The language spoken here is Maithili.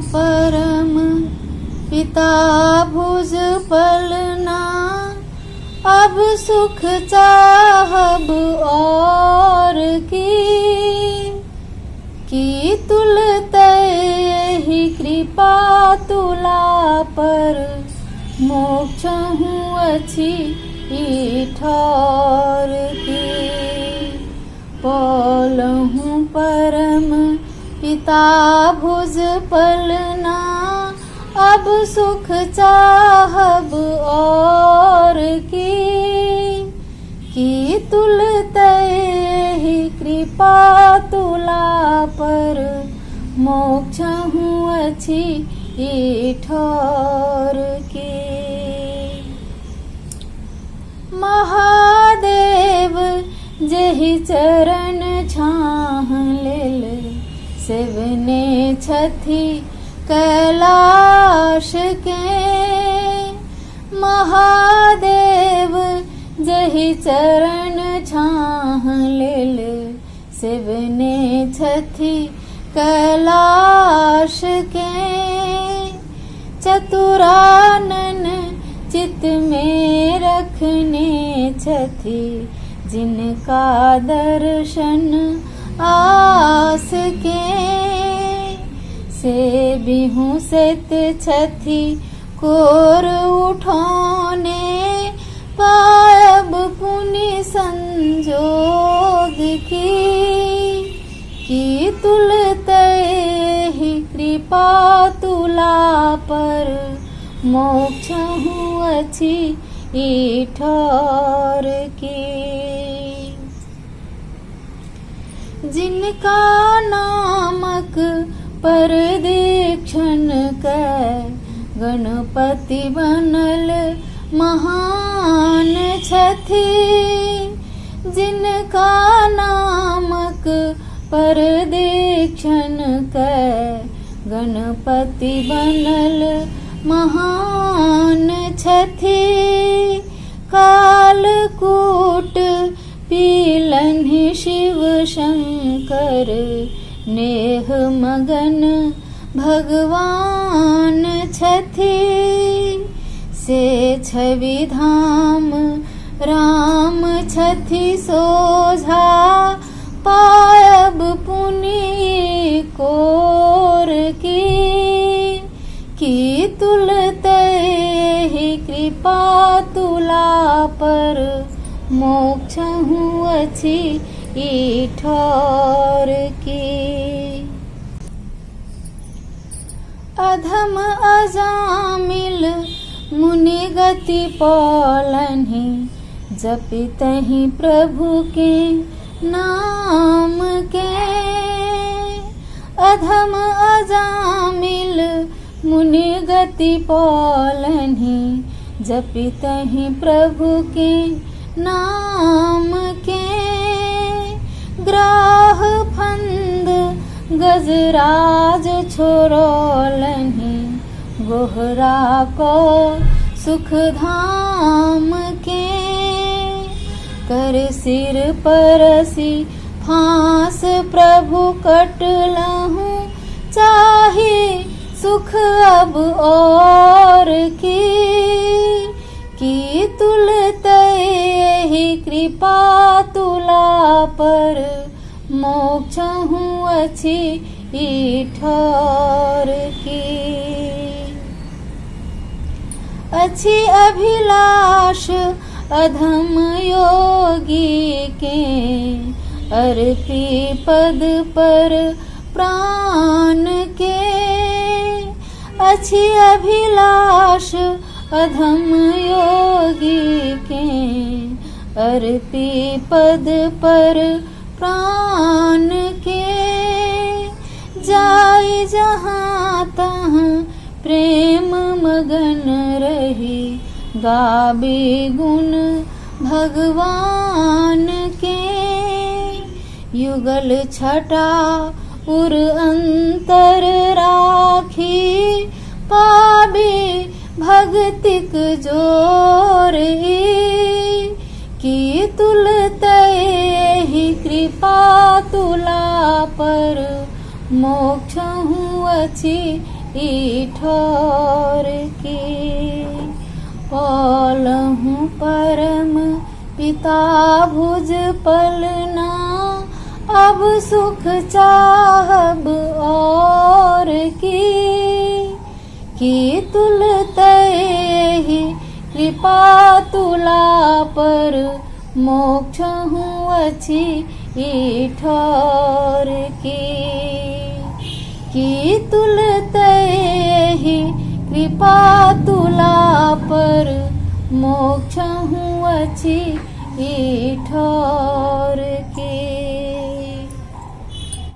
परम पिता भुज पलना, अब सुख चाहब और की। की तुलते ही कृपा तुला पर, मोक्ष हूँ अछि ई ठौर की। पौलहुँ परम पिता भुज पलना, अब सुख चाहब और की। की तुलते ही कृपा तुला पर, मोक्ष हूँ अछि ई ठौर की। महादेव जेहि चरण छाह लेल, सेवने छथि कैलाश के। महादेव जेहि चरण छाह लेल, सेवने छथि कैलाश के। चतुरानन चित में रखने छथि, जिनका दर्शन आस के। से बिहुँसैत छथि कोर उठौने, पायब पुनि संजोग की। की तुलते ही कृपा तुला पर, मोक्ष हूँ अछि ई ठौर की। जिनका नामक परदीक्षण कै, गणपति बनल महान छथि। जिनका नामक परदीक्षण कै, गणपति बनल महान छथि। कालकूट पीलन्हि शिव शंकर, नेह मगन भगवान छथि। से छवि धाम राम छथि सोझा, पायब पुनि कोर की। की तुलते ही कृपा तुला पर, मोक्ष हूँ अछि ई ठौर की। अधम अजामिल मुनि गति पौलन्हि, जपितहि प्रभु के नाम के। अधम अजामिल मुनि गति पौलन्हि, जपितहि प्रभु के नाम के। ग्राह फंद गजराज छोड़लन्हि, गोहरा को सुख धाम के। कर सिर परसी फांस प्रभु कटलहूँ, चाही सुख अब और की। की तुलते ही कृपा तुला पर, मोक्ष हूँ अछि ई ठौर की। अछि अभिलाष अधम योगी के, अर्पी पद पर प्राण के। अछि अभिलाष अधम योगी के, अर्पी पद पर प्राण के। जाय जहाँ तहाँ प्रेम मगन रही, गाबी गुण भगवान के। युगल छटा उर अंतर राखी, पाबी भगतिक जोर ई। की तुलते ही कृपा तुला पर, मोक्ष हूँ अछि ई ठोर की। पौलहुँ परम पिता भुज पलना, अब सुख चाहब और की। की तुलतहि कृपा तुला पर, मोक्ष हूँ अछि ई ठोर की। की तुलतहि कृपा तुला पर, मोक्ष हूँ अछि ई ठोर